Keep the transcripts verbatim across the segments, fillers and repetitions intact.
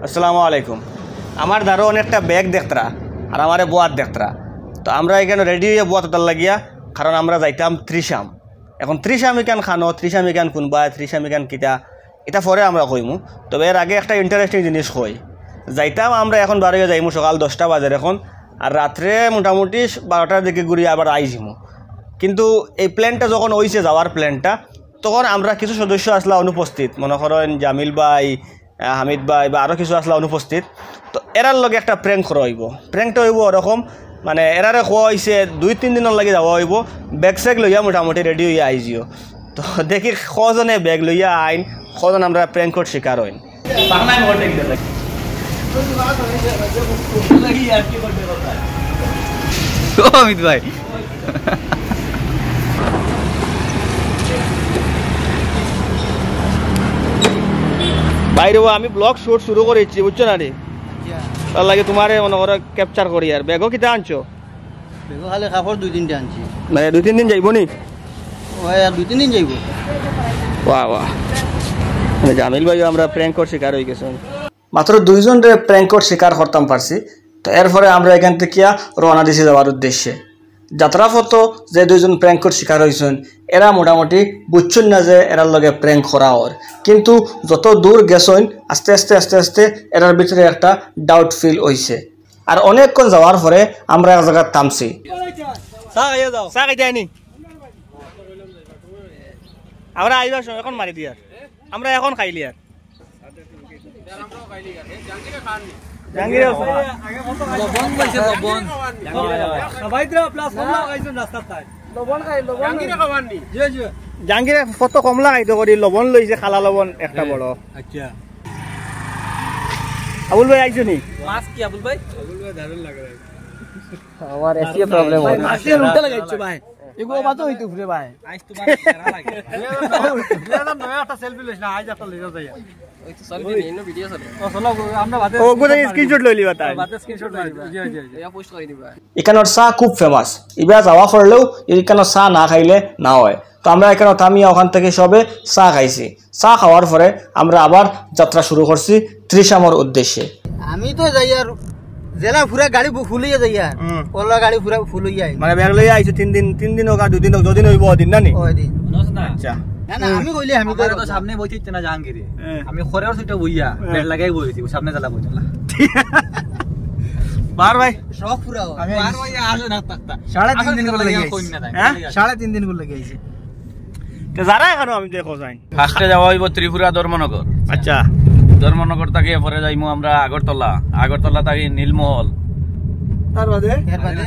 আসসালামু আলাইকুম। আমার দারো অনেকটা ব্যাগ দেখতরা আর আমারে বওয়াত দেখতরা। তো আমরা ইকানো রেডি অইয়া বওয়াত অতার লাগিয়া, কারণ আমরা যাইতাম ত্রিশাম। এখন ত্রিশাম ইকান কানো, ত্রিশাম ইকান কুনবায়, ত্রিশাম ইকান কিতা, ইতা পরে আমরা কইমু। তবে এর আগে একটা ইন্টারেস্টিং জিনিস কই। যাইতাম আমরা, এখন বারইয়া যাইমু, সকাল দশটা বাজের এখন, আর রাত্রে মোটামুটি বারোটার দিকে ঘুরি আবার আইযিমু। কিন্তু এই প্ল্যানটা যখন অইছে, যাওয়ার প্ল্যানটা, তখন আমরা কিছু সদস্য আছলা অনুপস্থিত, মনো করইন জামিল ভাই, আহ, হামিদ ভাই বা আরও কিছু আছলা অনুপস্থিত। তো এরার লগে একটা প্র্যাঙ্ক করা অইবো। প্র্যাঙ্কটা অইবো ওরকম, মানে, এরারে কওয়া অইছে দুই তিন দিনর লাগি যাওয়া অইবো, ব্যাগ স্যাগ লইয়া মোটামুটি রেডি অইয়া আইযিও। তো দেখি কয়জনে ব্যাগ লইয়া আইন, কয়জন আমরা প্র্যাঙ্কর শিকার অইন। ও অমিত ভাই। ভাইরে, আমি ব্লগ শুট শুরু করিছি, বুঝছো না নি? তার লাগি তুমারে মনো করো ক্যাপচার করি। আর ব্যাগো কিতা আনছো? ব্যাগো খালি কাপড় দুই তিনটা আনছি। মানে দুই তিন দিন যাইবো নি? ওই আর দুই তিন দিন যাইবো। বাহ, বাহ। মানে জামিল ভাইও আমরা প্র্যাঙ্কর শিকার অইগেছইন। মাত্র দুইজনরে প্র্যাঙ্কর শিকার করতাম পারছি। তো এরপরে আমরা ইকান থাকিয়া রওনা দিছি যাওয়ার উদ্দেশ্যে। যাত্রাপথো যে দুইজন প্র্যাঙ্কর শিকার অইছইন, এরা মোটামুটি বুঝছইন না যে এরার লগে প্র্যাঙ্ক করা অর। কিন্তু যত দূর গেছইন, আস্তে আস্তে, আস্তে আস্তে এরার ভিতরে একটা ডাউট ফিল অইছে। আর অনেকক্ষণ যাওয়ার পরে আমরা এক জাগাত থামছি। চা খাইয়া যাও। চা খাইতে আইনি। আমরা আইবার সময় এখন মারি দিয়ার। আমরা এখন খাইলিয়ার। জাহাঙ্গীরে আছে। লবণ লইছে, লবণ। সবাই তো প্লাস কমলা খাইছইন রাস্তার তাই। লবণ খাই, লবণ। জি, জি। জাহাঙ্গীরে কত কমলা খাইতো করি, লবণ লইছে, কালা লবণ একটা বড়। আচ্ছা। আবুল ভাই আইছো নি? মাছ কি আবুল ভাই? আবুল ভাই দারুণ লাগে ভাই। আমার এসিয়ে প্রবলেম হয়। মাছ দিয়ে উল্টা লাগাইছো ভাই। এগু বাতো হইতো উপরে ভাই। আইস তোমার সেরা লাগে। দুই হাজার নয় একটা সেলফি লইস না, আইজ একটা লইয়া যাই। ওই তো সেলফি নেই, ইনো ভিডিও চলে। ও, চলো, আমরা বাদে ও, গুদে স্ক্রিনশট লইলিবা তাই। বাদে স্ক্রিনশট লইলিবা। জি, জি, জি। ইয়া পোস্ট করে দিবা। ইকানোর চা খুব ফেমাস। ইবা যাওয়া পড়লেও ইকানোর চা না খাইলে না অয়। তো আমরা ইকানো থামিয়া ওখান থাকি সবে চা খাইছি। চা খাওয়ার পরে আমরা আবার যাত্রা শুরু করছি ত্রিশামর উদ্দেশ্যে। আমি তো যাইয়ার, জেলা পুরা গাড়ি ফু-, ফুল অইয়া যাইয়ার। হুম। ওলা গাড়ি পুরা ফুল অইয়া আইল। মানে ব্যাগ লইয়া আইছো তিন দিন, তিন দিন অউক আর দুই দিন অউক, যদিন অইবো ওদিন না নি? ওই দিন। বুঝছ না? আচ্ছা। না, না, আমি কইলে আমি আমার তো কইলাম। সামনে বইতে ইচ্ছে না জাহাঙ্গীরে। হ্যাঁ। আমি খরের সিটে বইয়া, হ্যাঁ। ব্যাগ লাগাই বইছি, সামনে জ্বালা বইতে না। বার ভাই। শখ পুরা হয়। আমি বার ভাই আসে না থাকতা। সাড়ে তিন দিন করে লাগি আইছি। হ্যাঁ? সাড়ে তিন দিন করে লাগি আইছি। তো যারা এখনো আমি দেখো যাই। ফার্স্টে যাওয়া অইবো ত্রিপুরা ধর্মনগর। আচ্ছা। ধর্মনগর থাকি এরপরে যাইমু আমরা আগরতলা, আগরতলা থাকি নীলমহল। তার বাদে? এর বাদে?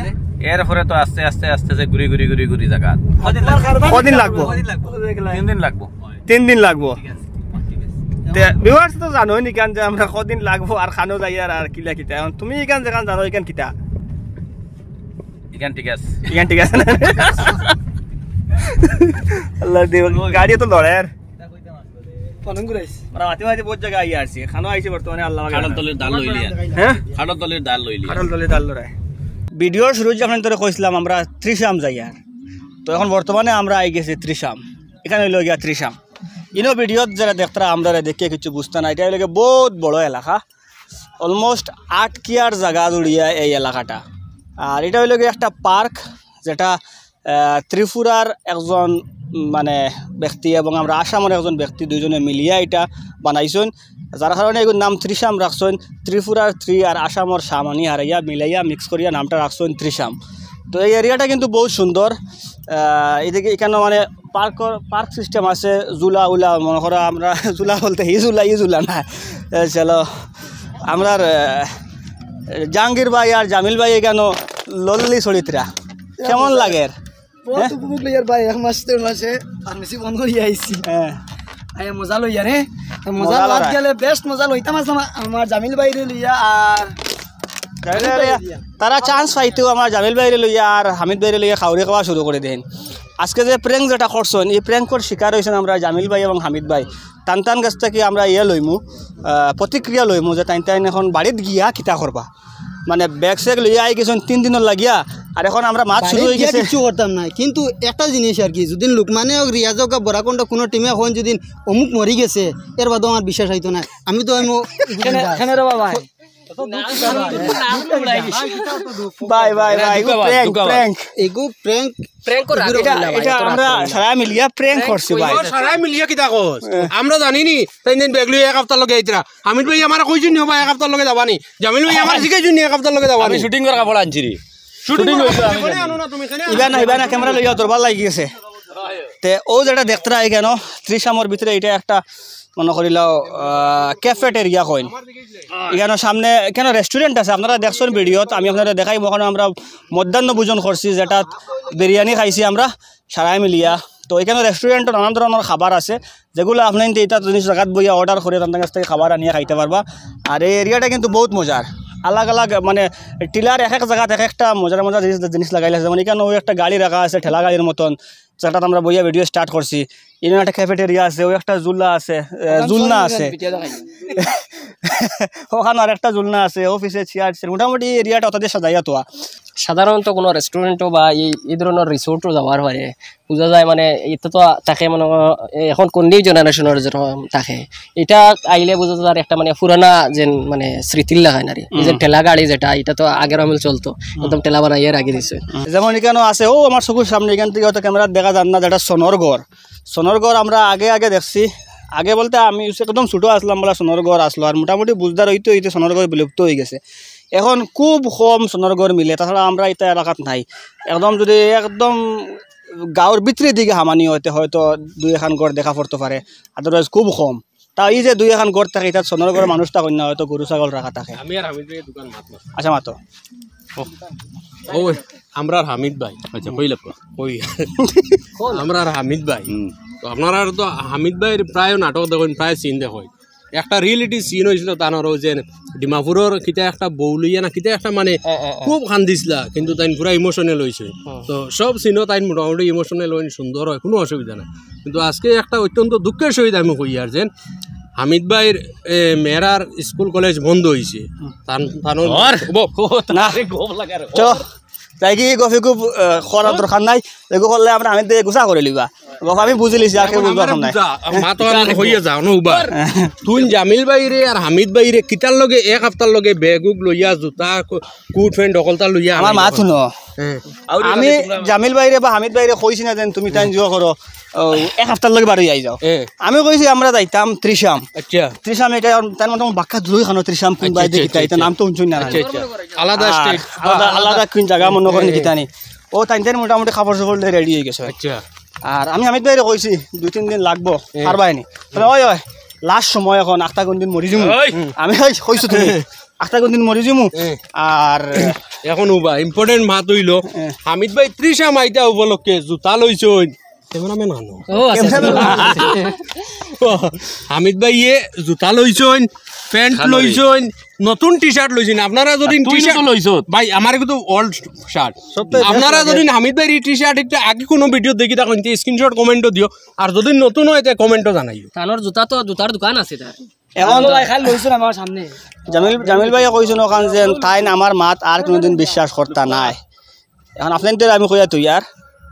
এরপরে তো আস্তে আস্তে আস্তে আস্তে ঘুরি ঘুরি ঘুরি ঘুরি জাগা। কদিন লাগবো? কদিন লাগবো? কদিন লাগবো? তিন দিন লাগবো। তিন দিন লাগবো। ঠিক আছে, ঠিক আছে। তে ভিউয়ার্স তো জানোইন ইকান যে আমরা কদিন লাগবো আর খানো যাইয়ার আর কিলা কিতা। এখন তুমি ইকান যেখান জানো ইকান কিতা? ইকান ঠিক আছে। ইকান ঠিক আছে না? আল্লাহ দিও, গাড়ি তো লড়ের। পলং ঘুরাইস। আমরা মাঝে মাঝে বহুত জাগা আইয়া আছি। খানো আইছি বর্তমানে আল্লাহ বাগান। কাঠলতলির ধার লইলিয়া। হ্যাঁ? কাঠলতলির ধার লইলিয়া। কাঠলতলির ধার লড়াই। ভিডিওর শুরুত যখন তোরে কইছিলাম আমরা ত্রিশাম যাইয়ার। তো এখন বর্তমানে আমরা আই গেছি ত্রিশাম। ইখান অইলো গিয়া ত্রিশাম। ইনো ভিডিওত যেরা দেখতরা আমরারে দেখিয়া কিছু বুঝতা না। ইটা অইলো গিয়া বহুত বড় এলাকা। Almost আট কিয়ার জাগা জুড়িয়া এই এলাকাটা। আর ইটা অইলো গিয়া একটা পার্ক, যেটা আহ, ত্রিপুরার একজন, উম, মানে, ব্যক্তি এবং আমরা আসামর একজন ব্যক্তি, দুইজনে মিলিয়া ইটা বানাইছইন, যার কারণে এগুর নাম ত্রিশাম রাখছইন। ত্রিপুরার ত্রি আর আসামর সাম আনি হারাইয়া মিলাইয়া মিক্স করিয়া নামটা রাখছইন ত্রিশাম। তো এই এরিয়াটা কিন্তু বহুত সুন্দর। আহ, এদিকে ইখানো মানে পার্কর, পার্ক সিস্টেম আছে, ঝুলা উলা, মনে করো আমরা ঝুলা বলতে ই ঝুলা, ই ঝুলা না। এ, চলো, আমরার, আহ, জাহাঙ্গীর ভাই আর জামিল ভাই ইখানো লল্লি চরিত্রা। কেমন লাগের? বহুত হ্যাঁ? উপভোগ লইয়ার ভাই, এক মাস দেড় মাসে ফার্মেসি বন্ধ করিয়া আইছি। হ্যাঁ। আইয়া মজা লইয়ার, হ্যাঁ? তো মজা মজা লওয়াত লড়াই। গেলে বেস্ট মজা লইতাম আছে আমার, আমার জামিল ভাইরে লইয়া আর জামিল ভাই লইয়া। তারা চান্স পাইতেউ আমার জামিল ভাইরে লইয়া আর হামিদ ভাইরে লইয়া খাউরি খাওয়া শুরু করি দেইন। আজকে যে প্র্যাঙ্ক যেটা করছইন, ই প্র্যাঙ্কর শিকার অইছইন আমরা জামিল ভাই এবং হামিদ ভাই। তান তান গেছ থাকি আমরা ইয়ে লইমু, আহ, প্রতিক্রিয়া লইমু যে তাইন তাইন এখন বাড়িত গিয়া কিতা করবা। মানে ব্যাগ স্যাগ লইয়া আই গেছইন তিন দিনর লাগিয়া। আর এখন আমরা মাত শুরু অই গেছে। কিচ্ছু করতাম না, কিন্তু একটা জিনিস আর কি, যদি লুকমানে হোক, রিয়াজ হোক, বা বরাকন্ড কোনো টিমে এখন যদি অমুক মরি গেছে, এর বাদেও আমার বিশ্বাস অইতো না। আমি তো আমি কেনে রে বাবা? ভাই, ভাই, ভাই, এগু prank, prank। এগু prank। Prank করা, এটা, এটা আমরা সারায় মিলিয়া prank করছি ভাই। সারায় মিলিয়া কিতা কস? আমরা জানি নি, তাইন দিন ব্যাগ লইয়া এক হাপ্তার লগে আইতরা। হামিদ ভাই আমারে কইছইন নি, "ও ভাই, এক হাপ্তার লগে যাবা নি?" জামিল ভাই আমারে জিকাইছইন নি, "এক হাপ্তার লগে যাবা নি?" আমি shooting করার কাপড় আনছি রে। Shooting অইছে, আমি জানি। ইবা না, ইবা না, camera লইয়া দরবার লাগি গেছে। তে অউ যেটা দেখতরা ইখানো, ত্রিশামর ভিতরে এটা একটা মনে করিলাও, আহ, cafeteria কইন। ইখানো সামনে কেন restaurant আছে, আপনারা দেখছইন videoত, আমি আপনারারে দেখাইমু। অখানো আমরা মধ্যাহ্ন ভোজন করছি, যেটাত বিরিয়ানি খাইছি আমরা সারায় মিলিয়া। তো ইখানো restaurantও নানান ধরনর খাবার আছে, যেগুলা আপনে কিন্তু ইতা জিনিস জাগাত বইয়া order করি তান কাছ থাকি খাবার আনিয়া খাইতা পারবা। আর এই areaটা কিন্তু বউত মজার, আলাগ আলাগ মানে টিলার এক এক জাগাত এক একটা মজার মজার জিনিস, জিনিস লাগাইল আছে। যেমন ইখানো অউ একটা গাড়ি রাখা আছে, ঠেলা গাড়ির মতন, যেটাত আমরা বইয়া video start করছি। ইনো একটা cafeteria আছে, অউ একটা ঝুলা আছে, এ, ঝুলনা আছে। অখানো আরেকটা ঝুলনা আছে, অফিসে চেয়ার টেয়ার, মোটামুটি areaটা অতা দিয়া সাজাইয়া থোয়া। সাধারণত কোনো restaurantও বা এই, এই ধরনর resortও যাওয়ার পরে বুঝা যায়, মানে, ইতা তো থাকে, মনে করো, এখন কোন new generationর যেরকম থাকে, ইটা আইলে বুঝা যায় একটা, মানে, পুরানা যেন, মানে, স্মৃতির লাখান আর কি। এই যে ঠেলা গাড়ি যেটা, ইটা তো আগের আমল চলতো, একদম ঠেলা বানাইয়া রাখি দিছে। যেমন ইখানো আছে, অউ আমার চকুর সামনে, ইখান থাকি অয়তো cameraত দেখা যার না, যেটা সোনর ঘর। সোনর ঘর আমরা আগে আগে দেখছি, আগে বলতে আমি একদম ছোট আছলাম বলা সোনর ঘর আছলো, আর মোটামুটি বুঝদার অইতে অইতে সোনর ঘর বিলুপ্ত অই গেছে। এখন খুব কম সোনর ঘর মিলে, তাছাড়া আমরা ইতা এলাকাত নাই। একদম যদি একদম গাঁওর ভিতরের দিকে হামানি অয় তে হয়তো দুই এখান ঘর দেখা পড়তো পারে, otherwise খুব কম। তা এই যে দুই এখান ঘর থাকে, ইতাত সোনর ঘরর মানুষ থাকইন না, হয়তো গরু ছাগল রাখা থাকে। আমি আর হামিদ ভাইয়ে দুকান মাত মাত। আচ্ছা, মাতো। ও, আমরার হামিদ ভাই। আচ্ছা, কইলে কো। কই? আমরার হামিদ ভাই। হুম। তো আপনারা তো হামিদ ভাইর প্রায় নাটক দেখইন, প্রায় scene দেখইন। একটা reality scene অইছিল, তান অউ যে ডিমাপুরর কিতা একটা বউ লইয়া না কিতা একটা, মানে, খুব কান্দিছলা, কিন্তু তাইন পুরা emotional অইছে। তো সব sceneও তাইন মোটামুটি emotional অইন, সুন্দর অয়, কুনু অসুবিধা নাই। কিন্তু আজকে একটা অত্যন্ত দুঃখের সহিত আমি কইয়ার যে হামিদ ভাইর, এ, মেয়েরার স্কুল কলেজ বন্ধ অইছে। তান, তান না। চ, তাই কি গফি খুব, আহ, করার দরকার নাই। এগু করলে আমরা আমি দিয়ে গুছা করিলিবা। গফ আমি বুঝিলিছি, আর কেউ বুঝবার নাই। মাতো আর হইয়া যাও, না উবা। তুই জামিল ভাইরে আর হামিদ ভাইরে কিতার লগে এক হাপ্তার লগে ব্যাগ উগ লইয়া, জুতা, কো-, কোট প্যান্ট হকলতা লইয়া আমার আইলা। মাত হুনো। হ্যাঁ। আমি জামিল ভাইরে বা হামিদ ভাইরে কইছি না যেন তুমি তাইন জুয়া করো, ও, এক হাপ্তার লগে বারই আই যাও। হ্যাঁ। আমি কইছি আমরা যাইতাম ত্রিশাম। আচ্ছা। ত্রিশাম ইটা তার মতো বাক্কা দূরই খানো ত্রিশাম কোন আচ্ছা, বাইরে আচ্ছা, কিতা, ইটা আচ্ছা। নাম তো হুনছইন না। আচ্ছা, আচ্ছা। আলাদা আর state। আলাদা, আলাদা কোন জাগা মনে করেন হ্যাঁ। কিতা নি। ও তাইন তাইন মোটামুটি কাপড় চোপড় লইয়া ready অই গেছে। আচ্ছা। আর আমি হামিদ ভাইরে কইছি দুই তিন দিন লাগবো, হ্যাঁ। পারবায় নি। বলে, "ওই, ওই, last সময় এখন, আখতা কোন দিন মরি যিমু।" ওই। আমি, "ওই, কইছো তুমি, আখতা কোন দিন মরি যিমু।" হ্যাঁ। আর এখন উবা, important মাত অইলো, হ্যাঁ। হামিদ ভাই ত্রিশাম আইতা উপলক্ষে জুতা লইছইন। Cameraman আনো। ও, আচ্ছা, আচ্ছা। Cameraman। হামিদ ভাইয়ে জুতা লইছইন, প্যান্ট লইছইন, নতুন টি-শার্ট লইছইন। আপনারা যদি আর তুই টি-শার্ট তো লইছত। ভাই, আমার কিন্তু old shirt। আপনারা যদি হামিদ ভাইর ই টি-শার্ট একটা আগে কোনো video দেখি থাকইন, তে screenshot comment-ও দিও। আর যদি নতুন অয়, তে comment-ও জানাইও। তানর জুতা তো, জুতার দোকান আছে তার। এখন তো ভাই, খালি লইছইন আমার সামনে। জামিল, জামিল ভাইয়ে কইছইন অখান যে তাইন আমার মাত আর কোনোদিন বিশ্বাস করতা নায়। এখন আপনাইনতরে আমি কইয়া থই আর,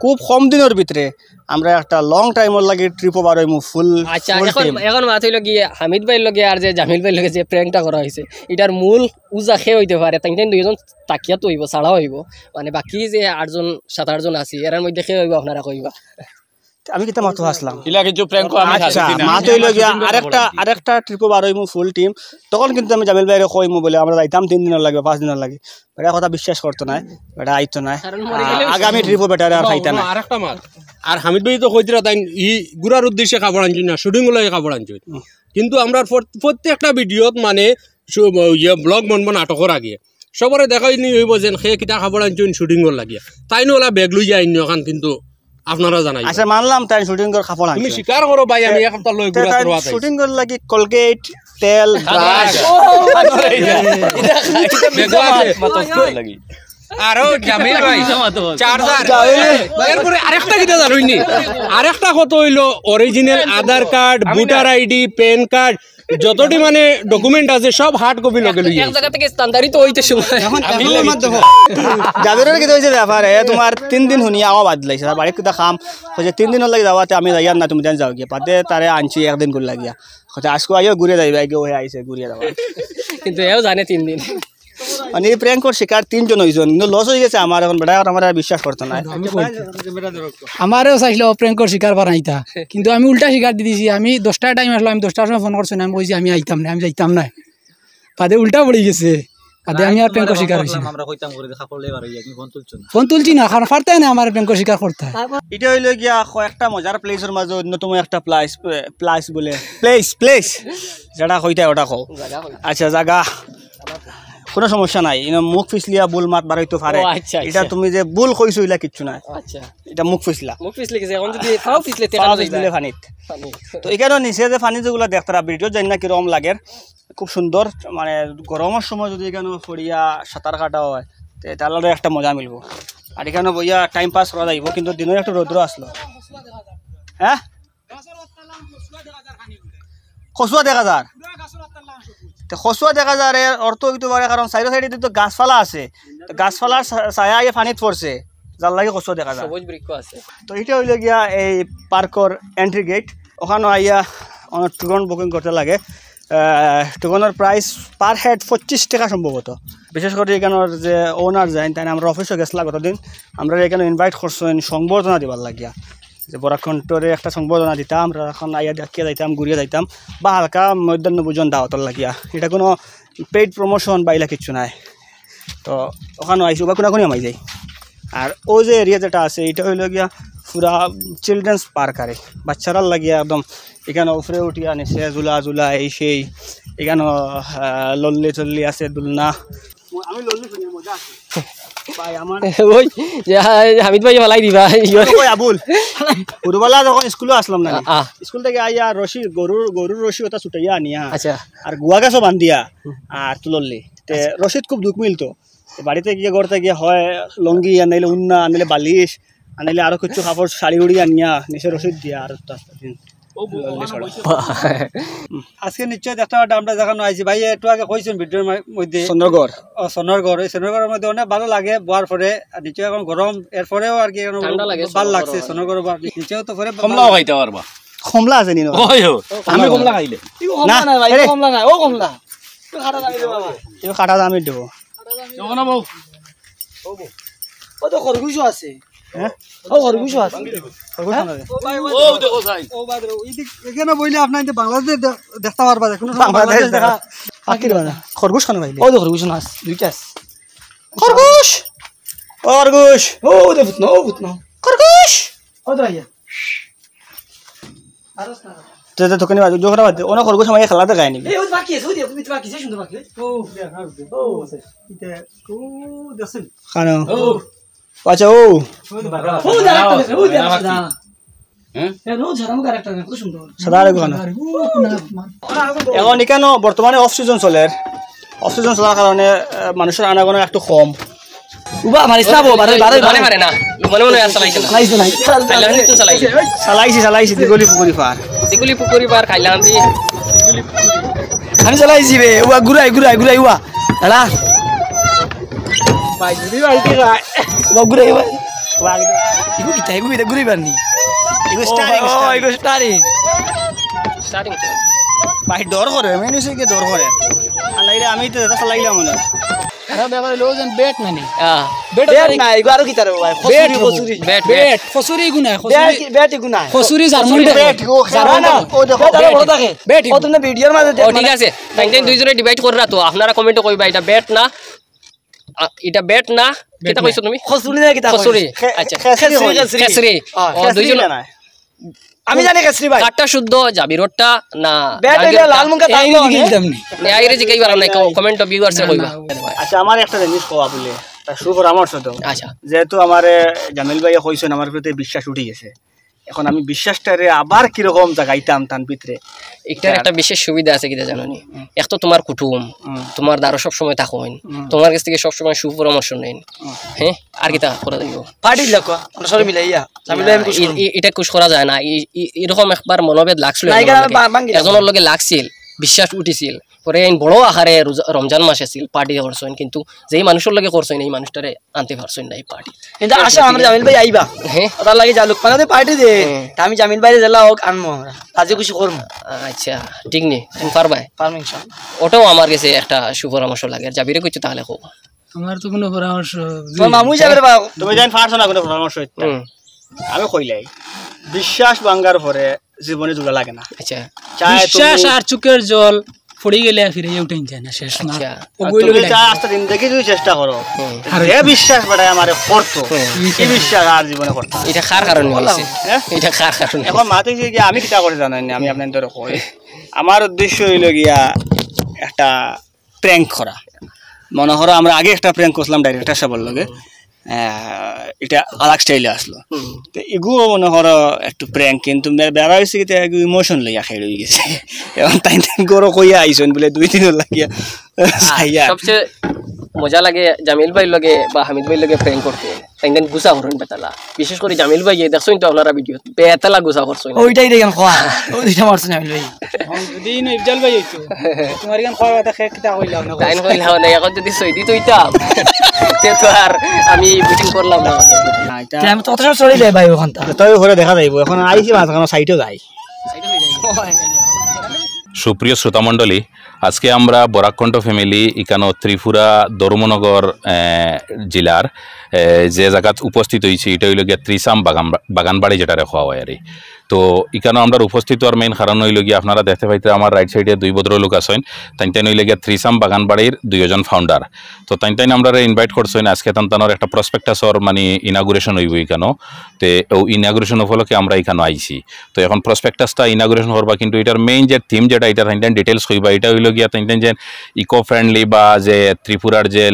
খুব কম দিনর ভিতরে আমরা একটা long time-র লাগি trip-ও বারইমু, full, আচ্ছা, full এখন, team। এখন মাত অইলো গিয়া হামিদ ভাইর লগে আর যে জামিল ভাইর লগে যে prank-টা করা অইছে, ইটার মূল উজা কে অইতে পারে? তাইন তাইন দুইজন থাকিয়া তো অইবো, ছাড়া অইবো, মানে বাকি যে আটজন, সাত আটজন আছি, এরার মধ্যে কে অইবো আপনারা কইবা? আমি কিতা মাতো আছলাম? ইলা কিছু prank আমি আচ্ছা, খাইছি না। মাত অইলো গিয়া আরেকটা, আরেকটা trip-ও বারইমু full team। তখন কিন্তু আমি জামিল ভাইরে কইমু বলে, "আমরা যাইতাম তিন দিনর লাগি, পাঁচ দিনর লাগি।" বেটা কথা বিশ্বাস করতো নায়, বেটা আইতো নায়। কারণ মরে গেলেও আগামী trip-ও বেটারে আর পাইতা না। আরেকটা মাত। আর হামিদ ভাই তো কইতরা তাইন ই ঘুরার উদ্দেশ্যে কাপড় আনছইন না, shooting-র লাগি কাপড় আনছইন। হুম। কিন্তু আমরার প্রত-, প্রত্যেকটা video-ত মানে শু-, ইয়ে, vlog বনবো নাটকর আগে। সবরে দেখাইনি অইবো যেন কে কিতা কাপড় আনছইন shooting-র লাগিয়া। তাইন অলা ব্যাগ লইয়া আইন অখান কিন্তু আপনারা জানাই। আচ্ছা, মানলাম তাইন shooting-র কাপড় আনছইন। তুমি স্বীকার করো ভাই, আমি এক হাপ্তা লই তে ঘুরা তাইন তোর বাতাই। Shooting-র লাগি Colgate, তেল, brush। দেখো আছে। আরো জামিল ভাই, charger। জামিল। এরপরে আরেকটা কিতা জানোইনি? আরেকটা কথা অইলো original Aadhaar card, voter ID, PAN card, যতটি মানে ডকুমেন্ট আছে, সব হার্ড কপি লগে লইয়া এক আইছে। জায়গা থেকে স্থানান্তরিত হইতে সময় এখন আমি এখন লাগি। আমার দেখো, জাবিরর কিতা অইছে ব্যাপার, এ তোমার তিন দিন হুনিয়া আওয়া বাদ লাইছে, তার বাড়িত কিতা কাম, কইছে তিন দিনর লাগি যাওয়াতে আমি যাইয়ার না, তুমি দেন যাও গিয়া। বাদে তারে আনছি একদিন করে লাগিয়া, কইছে আজকে আইও ঘুরে যাইবা, আগে ওহে আইছে ঘুরে যাওয়া। কিন্তু এও জানে তিন দিন। মানে এই প্র্যাঙ্কর শিকার তিনজন অইছইন, কিন্তু লস অই গেছে আমার। এখন বেটা আমার আর বিশ্বাস করতো না। আমারেও চাইছিল প্র্যাঙ্কর শিকার বানাইতা, কিন্তু আমি উল্টা শিকার দি দিছি। আমি দশটার টাইম আসলো, আমি দশটার সময় ফোন করছি না, আমি কইছি আমি আইতাম না, আমি যাইতাম না। বাদে উল্টা পড়ি গেছে, বাদে আমি আর প্র্যাঙ্কর শিকার অইছি না। আমরা কইতাম করে দেখা করলে বার হইয়া, তুমি ফোন তুলছো না। ফোন তুলছি না, কারণ পারতায় না আমার প্র্যাঙ্কর শিকার করতে। এটা হইলো গিয়া কয়েকটা মজার প্লেসের মাঝে অন্যতম একটা প্লেস, প্লেস বলে, প্লেস, প্লেস, যেটা কইতায় ওটা কও। আচ্ছা, জাগা। কোনো সমস্যা নাই, ইনো মুখ ফিসলিয়া ভুল মাত বারইতো পারে। ও, আচ্ছা, আচ্ছা। এটা তুমি যে ভুল কইছো, ইলা কিচ্ছু নাই। আচ্ছা। এটা মুখ ফিসলা। মুখ ফিসলে গেছে, এখন যদি পাও ফিসলে, তে পাও খানো ফিসলে যাইবা। পানিত। পানি। তো এখানে নিচে যে পানি যেগুলা দেখতারা, ভিডিও জানি না কিরকম লাগের, খুব সুন্দর। মানে গরমের সময় যদি এখানে পড়িয়া সাঁতার কাটা হয়, তে তাহলে একটা মজা মিলবো। আর এখানে বইয়া টাইম পাস করা যাইব, কিন্তু দিনের একটু রৌদ্র আসলো। হ্যাঁ, কচুয়া দেখা যার। তে কচুয়া দেখা যার, এর অর্থ হইতে পারে, কারণ সাইডে সাইডে তো গাছপালা আছে, তো গাছপালার ছা-, ছায়া আইয়া পানিত পড়ছে, যার লাগি কচুয়া দেখা যার। সবুজ বৃক্ষ আছে। তো এটা হইলো গিয়া এই পার্কর এন্ট্রি গেট। ওখানে আইয়া অনেক টোকন বুকিং করতে লাগে। আহ, টোকনের প্রাইস পার হেড পঁচিশ টাকা সম্ভবত। বিশেষ করে এখানে যে ওনার যাইন, তাই আমরা অফিসে গেছিলাম গতদিন, আমরা এখানে ইনভাইট করছেন সংবর্ধনা দিবার লাগিয়া, যে বরাক কণ্ঠরে একটা সংবর্ধনা দিতাম, আমরা এখন আইয়া দেখিয়া যাইতাম, ঘুরিয়া যাইতাম, বা হালকা মধ্যাহ্ন ভোজন দাওয়াতর লাগিয়া। এটা কোনো পেইড প্রমোশন বা ইলা কিচ্ছু নাই। তো ওখানে আইসি, ওবা কোনাকুনি আমি যাই। আর ও যে এরিয়া যেটা আছে, এটা হইলো গিয়া পুরা চিলড্রেন্স পার্ক, আরে বাচ্চারার লাগিয়া একদম। এখানে উপরে উঠিয়া নিচে ঝুলা ঝুলা, এই সেই। এখানে আহ, লল্লি চল্লি আছে, দুলনা। আমি লল্লি চল্লি মজা আছে। ভাই, আমার ওই যে, হা-, হামিদ ভাই ফালাই দিবা। ওই আবুল, হুরুবালা যখন স্কুলে আসলাম না, আ, আ। স্কুল থেকে আইয়া রশি, গরুর, গরুর রশি ওটা ছুটাইয়া আনিয়া, আচ্ছা। আর গুয়া গাছও বান্ধিয়া, আর তুলল্লি। তে রশিদ খুব দুঃখ মিলতো। তে বাড়িতে গিয়া, ঘর থেকে গিয়া হয় লুঙ্গি, আর নাইলে উন্না, আর নাইলে বালিশ, আর নাইলে আরো কিছু কাপড়, শাড়ি উড়ি আনিয়া নিচে রশিদ দিয়া আর তো আস্তে দিন। আজকে নিশ্চয় দেখতে পারবেন আমরা যেখানে আইছি, ভাই একটু আগে কইছেন ভিডিওর মা-, মধ্যে। চন্দ্রগড়। ও, চন্দ্রগড়, এই চন্দ্রগড়ের মধ্যে অনেক ভালো লাগে বওয়ার পরে, আর নিচে এখন গরম, এরপরেও আর কি এখন ঠান্ডা লাগে, ভালো লাগছে চন্দ্রগড়। চন্দ্রগড় বা নিচেও তো পরে কমলাও খাইতে পারবা। কমলা আছে নি? ওই হো, আমি কমলা খাইলে। ইগু কমলা না, ভাই, এরে। ইগু কমলা না, ও কমলা। ইগু খাটা দামি দেবো। ও তো খরগোশও আছে। হ্যাঁ? ও খরগোশও আছে। খরগোশ হ্যাঁ? আনা যায়। ও ভাই, ও ও দেখো ভাই। ও ভাই, ও এদিক, এখানে বইলে আপনার যে বাংলাদেশে দে-, দেখতে পারবা, কোনো সময় বাংলাদেশ বাংলাদেশ দেখা। দেখা। পাখির বানা। খরগোশ খানো ভাই। ও তো খরগোশ না আছে, দুইটা আছে। খরগোশ! ও খরগোশ! ও, ও দেখো না, ও দেখো না। খরগোশ! ও তো আইয়া। আরো না। তে, তে, তোকে নিয়ে বাজু, জোকরা বাদ দে। ওনা খরগোশ আমার খেলা দেখায় নি। এই, ওই বাকি আছে, ওই দেখো, ওই বাকি আছে, সুন্দর বাকি আছে। ও, ও, এটা, ও, দেখছেন? খানো। ও। আচ্ছা, ও। ও, দেখো, দেখো, ও, দেখো, দেখো। হ্যাঁ? এ, ও, ঝাড়ামো character, কত সুন্দর। সাদা আর ওখানে। ও, না, না। এখন এখানে বর্তমানে অফ সিজন চলের। অফ সিজন চলার কারণে, আহ, মানুষের আনাগোনা একটু কম। উবা, মারিস না, বউ, বারে, বারে, মনে বারে। মনে না। মনে মনে আর চালাইছে না। চালাইছে না। খাইলাম কিন্তু চালাইছে। চালাইছি, চালাইছি, দীঘলি পুকুরি পার। দীঘলি পুকুরি পার খাইলাম দি। আমি চালাইছি বে, উবা, ঘুরাই, ঘুরাই, ঘুরাই, উবা। দাঁড়া। ভাই, যদি ভাই কি খায়। উবা, ঘুরাই, উবা। উবা, আগে। ইগু কিতা, ইগু কিতা ঘুরাই পারনি? ইগু ও, steering, ও, steering। ইগু steering। Starting। ভাই, ডর করে, মেন হইছে কি ডর করে। আর নাইলে আমি তো এটা চালাইলাম মনে। আরে বাবা, লো যেন ব্যাট না নি। আহ। ব্যাট ব্যাট আছে। না, এগুলো আরো কি তার ভাই? ব্যাট, কচুরি, কচুরি। Bat, bat. ব্যাট, কচুরি এগু না, ব্যাট কচুরি। কি, ব্যাট এগু না। কচুরি জার্মানি কচুরি ব্যাট। ব্যাট, ও, না, না, খারাপ। ও দেখো। Bat, bat. বড় থাকে। ব্যাট ও এগু। তুমি ভিডিওর মাঝে ও, দেখ, ঠিক মানে আছে। তাইন, তাইন দুইজনে debate কররা তো, আপনারা comment-ও কইবা, এটা ব্যাট না, আ, এটা ব্যাট না, কিতা ব্যাট না। কইছো তুমি? কচুরি না কিতা কচুরি। কইছো? খে-, আচ্ছা। খেসরি খেসরি, কই? খেসরি। খেসরি। হ্যাঁ। ও, খেসরি দুইজন না, না। আমি জানি খেসরি ভাই। কাটটা শুদ্ধ, জাবিরটা না, ব্যাট জাহাঙ্গীরটা। হইলে লাল মুখে এই থাকলো আমি অনেক। খেলতাম নি। নে, আইরে জিকাই পারো না, ক-, comment-ও viewers-এ না, কইবা। না। আচ্ছা, আমার একটা জিনিস কওয়া বলে, তা সুপরামর্শ তো। আচ্ছা। যেহেতু আমারে জামিল ভাইয়ে কইছেন, আমার প্রতি বিশ্বাস উঠি গেছে। এখন আমি বিশ্বাসটারে আবার কিরকম জাগাইতাম তান ভিতরে। এটার একটা বিশেষ সুবিধা আছে, কিতা জানো নি? হুম। এক তো তোমার কুটুম, হুম। তোমার দ্বারা সব সময় থাকইন, হুম। তোমার কাছ থেকে সব সময় সুপরামর্শ নেন। হুম। হ্যাঁ, আর কিতা করা যাইব? পার্টির লোক, আমরা সবাই মিলে ইয়া। জামিল ভাই, আমি খুশ ই-, করবো। ই-, এটা খুশ করা যায় না। ই-, ই-, এরকম একবার মনোভেদ লাগছিল না, এখানে আমার লগে। বা-, ভাঙ্গি একজনের লগে লাগছিল। বিশ্বাস উঠিছিল। পরে এইন বড় আকারে রোজা-, রমজান মাস আছিল, পার্টি করছইন, কিন্তু যেই মানুষর লগে করছইন, এই মানুষটারে আনতে পারছইন না এই পার্টি। কিন্তু আশা আমরা জামিল ভাই আইবা। হ্যাঁ। ওটার লাগে যা লোক পানাতে পার্টি দে, হুম। তা আমি জামিল ভাইরে জেলা হোক আনবো আমরা, রাজি খুশি করবো। আচ্ছা, ঠিক নি, তুমি পারবায়। পারবো ইনশাআল্লাহ। ওটাও আমার গেছে একটা সুপরামর্শ লাগে, জাবিরে কিছু তাহলে কও। আমার তো কোনো পরামর্শ তোমার মামু যাবে রে বাবু। তুমি জান পারছো না কোনো পরামর্শ দিতে। হুম। আমি কইলাই, বিশ্বাস ভাঙ্গার পরে জীবনে জোড়া লাগে না। আচ্ছা। চাই বিশ্বাস তুমি আর চোখের জল পড়ি গেলে আর ফিরে উঠে যায় না, শেষ না। আচ্ছা। ও আর বইল তুমি বেটা। চাই আস্তে জিন্দগি যদি চেষ্টা করো, হুম। আর যে বিশ্বাস বেটায় আমারে করতো, হুম। এই বিশ্বাস আর জীবনে করতো না। এটা কার কারণে হয়েছে? হ্যাঁ? এটা কার কারণে? এখন মাতে কি গিয়া আমি কিতা করে জানেন না, আমি আপনার ধরে কই, আমার উদ্দেশ্য হইল গিয়া একটা প্র্যাঙ্ক করা। মনে করো আমরা আগে একটা প্র্যাঙ্ক করছিলাম ডাইরেক্টর সাহেবের লগে, আহ, এটা আলাদা স্টাইলে আসলো। হুম। তো এগুলো মনে করো একটু প্র্যাঙ্ক, কিন্তু বে- বেড়া হয়েছে কি, তো এগুলো ইমোশন লইয়া খেয়ে রয়ে গেছে। এখন তাই তাই গরো কইয়া আইসন বলে দুই দিন লাগিয়া চাইয়া। সবচেয়ে মজা লাগে জামিল ভাইর লগে বা হামিদ ভাইর লগে প্র্যাঙ্ক করতে। তাইন তাইন গুছা করইন বেতালা। বিশেষ করে জামিল ভাই, দেখছইন তো আপনারা ভিডিও, বেতালা গুছা করছইন। ওইটাই দেখেন খোয়া, ওই দুইটা মারছে জামিল ভাই। যদি ইনো ইফজাল ভাই হইতো, তোমার এখান খাওয়ার কথা খেয়ে কিতা কইলাম না। তাইন কইলাম না, এখন যদি সৈদি তৈতাম, তে তো আর আমি বুকিং করলাম না। না, এটা তে আমি তো অত সময় চলে যাই ভাই ওখানটা। তবে ঘুরে দেখা যাইব, এখন আইসি মাঝখানে সাইডও যাই। সুপ্রিয় শ্রোতামণ্ডলী, আজকে আমরা বরাক কণ্ঠ ফ্যামিলি ইকানো ত্রিপুরা ধর্মনগর, আহ, জেলার, আহ, যে জায়গাত উপস্থিত হয়েছি, এটা হইল গিয়া ত্রিশাম বাগান, বাগানবাড়ি যেটারে কওয়া হয় আর কি। তো ইকানো আমরা উপস্থিত হওয়ার মেইন কারণ হইল গিয়া, আপনারা দেখতে পাইতে আমার রাইট সাইডে দুই ভদ্রলোক আছেন, তাইন তাইন হইলে গিয়া ত্রিশাম বাগানবাড়ির দুইজন ফাউন্ডার। তো তাইন তাইন আমরা ইনভাইট করছেন, আজকে তান তানোর একটা প্রসপেক্টাসর মানে ইনাগুরেশন হইব ইকানো। তে ও ইনাগুরেশন উপলক্ষে আমরা ইকানো আইছি। তো এখন প্রসপেক্টাসটা ইনাগুরেশন করবা, কিন্তু এটার মেইন যে থিম যেটা, এটা তাইন তাইন ডিটেলস কইবা। এটা হইল গিয়া তাইন তাইন যে ইকো ফ্রেন্ডলি বা যে ত্রিপুরার যে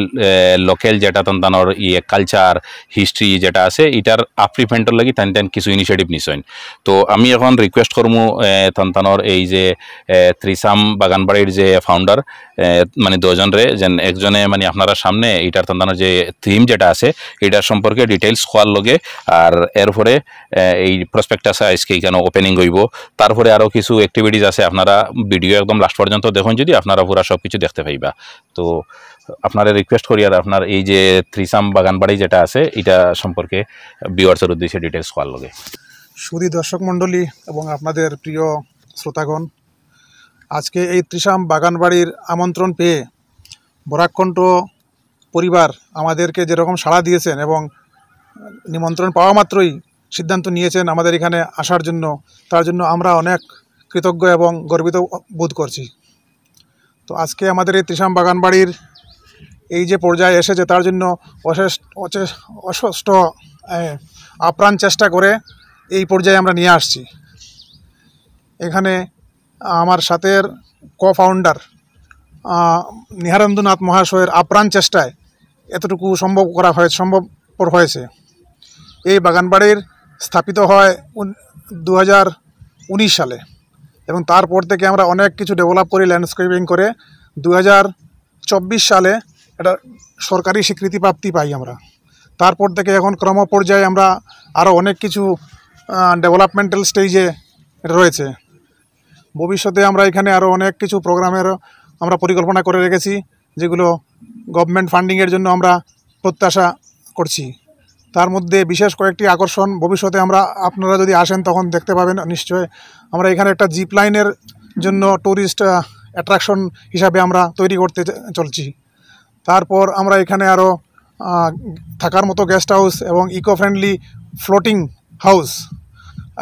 লোকাল যেটা তান তানোর ইয়ে কালচার হিস্ট্রি যেটা আছে, এটার আপলিফমেন্টর লাগি তাইন তাইন কিছু ইনিশিয়েটিভ নিছইন। তো আমি এখন রিকোয়েস্ট করমু, এ, তান তানোর এই যে, এ, ত্রিশাম বাগানবাড়ির যে ফাউন্ডার, এ, মানে দুজনরে, যেন একজনে মানে আপনারা সামনে এটার তান তানোর যে থিম যেটা আছে, এটার সম্পর্কে ডিটেলস কওয়ার লগে, আর এরপরে, এ, এই প্রসপেক্টাস আজকে এখানে ওপেনিং হইব। তারপরে আরও কিছু অ্যাক্টিভিটিস আছে, আপনারা ভিডিও একদম লাস্ট পর্যন্ত দেখুন, যদি আপনারা পুরা সব কিছু দেখতে পাইবা। তো আপনারা রিকোয়েস্ট করি, আর আপনার এই যে ত্রিশাম বাগানবাড়ি যেটা আছে, এটা সম্পর্কে ভিউয়ার্সের উদ্দেশ্যে ডিটেলস কওয়ার লগে। সুধী দর্শক মণ্ডলী এবং আপনাদের প্রিয় শ্রোতাগণ, আজকে এই ত্রিশাম বাগানবাড়ির আমন্ত্রণ পেয়ে বরাককণ্ঠ পরিবার আমাদেরকে যেরকম সাড়া দিয়েছেন এবং নিমন্ত্রণ পাওয়া মাত্রই সিদ্ধান্ত নিয়েছেন আমাদের এখানে আসার জন্য, তার জন্য আমরা অনেক কৃতজ্ঞ এবং গর্বিত বোধ করছি। তো আজকে আমাদের এই ত্রিশাম বাগানবাড়ির এই যে পর্যায়ে এসেছে, তার জন্য অশেষ অচে- অশেষ, এ, আপ্রাণ চেষ্টা করে এই পর্যায়ে আমরা নিয়ে আসছি। এখানে আমার সাথের কো ফাউন্ডার নিহারেন্দ্রনাথ মহাশয়ের আপ্রাণ চেষ্টায় এতটুকু সম্ভব করা হয়ে সম্ভবপর হয়েছে। এই বাগানবাড়ির স্থাপিত হয় উন- দু হাজার উনিশ সালে, এবং তারপর থেকে আমরা অনেক কিছু ডেভেলপ করি, ল্যান্ডস্কেপিং করে। দু হাজার চব্বিশ সালে এটা সরকারি স্বীকৃতি প্রাপ্তি পাই আমরা। তারপর থেকে এখন ক্রম পর্যায়ে আমরা আরও অনেক কিছু ডেভেলপমেন্টাল স্টেজে রয়েছে। ভবিষ্যতে আমরা এখানে আরও অনেক কিছু প্রোগ্রামের আমরা পরিকল্পনা করে রেখেছি, যেগুলো গভর্নমেন্ট ফান্ডিংয়ের জন্য আমরা প্রত্যাশা করছি। তার মধ্যে বিশেষ কয়েকটি আকর্ষণ, ভবিষ্যতে আমরা, আপনারা যদি আসেন তখন দেখতে পাবেন নিশ্চয়। আমরা এখানে একটা জিপ লাইনের জন্য ট্যুরিস্ট অ্যাট্রাকশন হিসাবে আমরা তৈরি করতে চ- চলছি। তারপর আমরা এখানে আরও থাকার মতো গেস্ট হাউস এবং ইকো ফ্রেন্ডলি ফ্লোটিং হাউস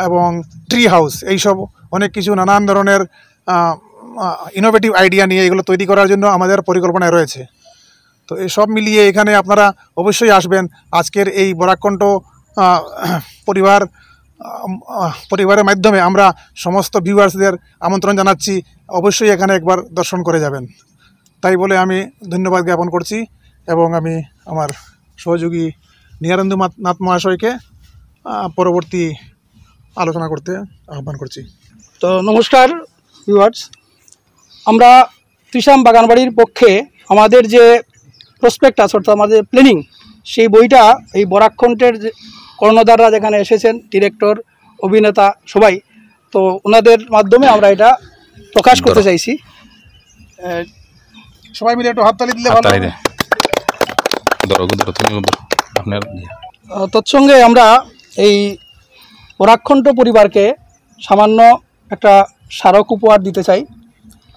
এবং ট্রি হাউস, এইসব অনেক কিছু নানান ধরনের ইনোভেটিভ আইডিয়া নিয়ে এগুলো তৈরি করার জন্য আমাদের পরিকল্পনায় রয়েছে। তো এই সব মিলিয়ে এখানে আপনারা অবশ্যই আসবেন। আজকের এই বরাককণ্ঠ আহ, পরিবার আহ, আহ, পরিবারের মাধ্যমে আমরা সমস্ত ভিউয়ার্সদের আমন্ত্রণ জানাচ্ছি, অবশ্যই এখানে একবার দর্শন করে যাবেন। তাই বলে আমি ধন্যবাদ জ্ঞাপন করছি এবং আমি আমার সহযোগী নিহারেন্দু মাত- নাথ মহাশয়কে আহ, পরবর্তী আলোচনা করতে আহ্বান করছি। তো নমস্কার ভিউয়ার্স, আমরা ত্রিশাম বাগানবাড়ির পক্ষে আমাদের যে প্রসপেক্টাস, অর্থাৎ আমাদের প্ল্যানিং, সেই বইটা এই বরাককণ্ঠের যে কর্ণধাররা যেখানে এসেছেন, ডিরেক্টর, অভিনেতা সবাই, তো ওনাদের মাধ্যমে আমরা এটা প্রকাশ করতে চাইছি। সবাই মিলে একটু হাততালি দিলে ভালো হাততালি হবে। দে। ধরো, ধরো, তুমি ধরো। আপনার আহ, তৎসঙ্গে আমরা এই বরাকণ্ঠ পরিবারকে সামান্য একটা স্মারক উপহার দিতে চাই।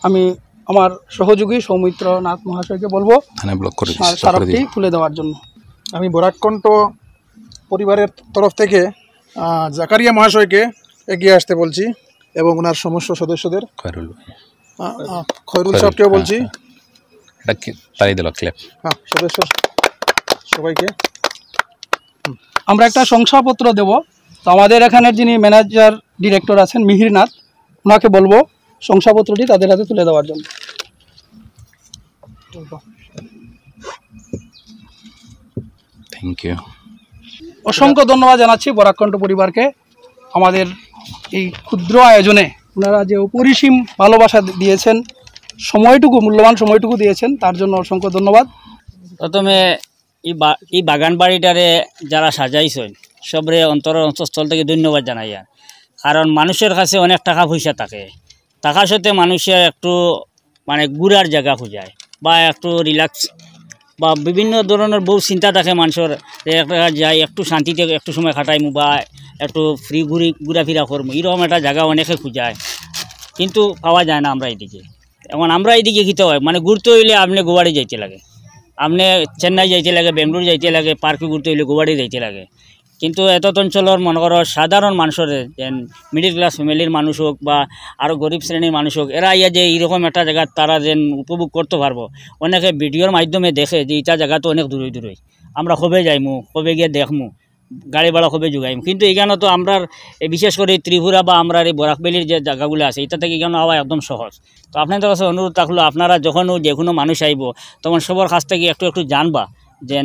আমি আমার সহযোগী সৌমিত্র নাথ মহাশয়কে বলবো থানে ব্লক করে দিচ্ছি, স্মার- ব্লক করে স্মারকটি দিচ্ছি। তুলে দেওয়ার জন্য। আমি বরাকণ্ঠ পরিবারের তরফ থেকে আহ, জাকারিয়া মহাশয়কে এগিয়ে আসতে বলছি এবং ওনার সমস্ত সদস্যদের খয়রুল ভাই। আহ, আহ, খয়রুল সাহেবকেও বলছি। হ্যাঁ, হ্যাঁ। এটা কি- তালি দিল, ক্ল্যাপ। হ্যাঁ, সদস্য সবাইকে। আমরা একটা শংসাপত্র দেব। তো আমাদের এখানের যিনি ম্যানেজার ডিরেক্টর আছেন মিহিরনাথ, ওনাকে বলবো শংসাপত্রটি তাদের হাতে তুলে দেওয়ার জন্য। Thank you. অসংখ্য ধন্যবাদ জানাচ্ছি বরাকণ্ঠ পরিবারকে। আমাদের এই ক্ষুদ্র আয়োজনে ওনারা যে অপরিসীম ভালোবাসা দিয়েছেন, সময়টুকু, মূল্যবান সময়টুকু দিয়েছেন, তার জন্য অসংখ্য ধন্যবাদ। প্রথমে এই বা- এই বাগান বাড়িটারে যারা সাজাইছইন, সবরে অন্তরর অন্তঃস্থল থাকি ধন্যবাদ জানাইয়ার। কারণ মানুষর কাছে অনেক টাকা পয়সা থাকে, থাকা সত্ত্বে মানুষে একটু মানে ঘুরার জাগা খুজায় বা একটু রিল্যাক্স বা বিভিন্ন ধরনর বউত চিন্তা থাকে মানুষর, যে একটা যাই একটু শান্তিতে একটু সময় কাটাইমু বা একটু ফ্রি ঘুরি ঘুরাফিরা করমু, এরকম একটা জাগা অনেকে খুজায়, কিন্তু পাওয়া যায় না আমরা এদিকে। এখন আমরা এদিকে কিতা অয়, মানে ঘুরতে অইলে আপনে গুয়াহাটি যাইতে লাগে, আপনে চেন্নাই যাইতে লাগে, বেঙ্গালোর যাইতে লাগে, পার্কে ঘুরতে অইলে গুয়াহাটি যাইতে লাগে। কিন্তু এতদ অঞ্চলর মনে করো সাধারণ মানুষরে যেন মিডল ক্লাস ফ্যামিলির মানুষ হোক বা আরও গরিব শ্রেণীর মানুষ হোক, এরা আইয়া যে এইরকম একটা জাগা তারা যেন উপভোগ করতে পারবো। অনেকে ভিডিওর মাধ্যমে দেখে যে ইটা জাগা তো অনেক দূরই দূরই, আমরা কবে যাইমু, কবে গিয়া দেখমু, গাড়ি ভাড়া কবে জুগাইমু। কিন্তু এখানো তো আমরার এ বিশেষ করি ত্রিপুরা বা আমরার এই বরাক ভ্যালির যে জাগাগুলা আছে, ইটা থাকি এখানো আওয়া একদম সহজ। তো আপনাদের কাছে অনুরোধ থাকলো, আপনারা যখন যে কোনো মানুষ আইবো, তখন সবর কাছ থাকি একটু একটু জানবা যে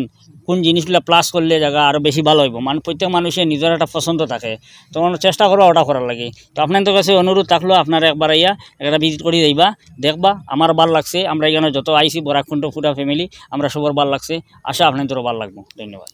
কোন জিনিসগুলা প্লাস করলে জাগা আরও বেশি ভালা অইবো। মানে প্রত্যেক মানুষের নিজর একটা পছন্দ থাকে, তখন চেষ্টা করবা ওটা করার লাগি। তো আপনাদের কাছে অনুরোধ থাকলো, আপনারা একবার আইয়া একটা ভিজিট করি যাইবা, দেখবা আমার ভালা লাগছে। আমরা এখানো যত আইছি বরাকণ্ঠ পুরা ফ্যামিলি, আমরা সবর ভালা লাগছে। আশা আপনাদেরও ভালা লাগবো। ধন্যবাদ।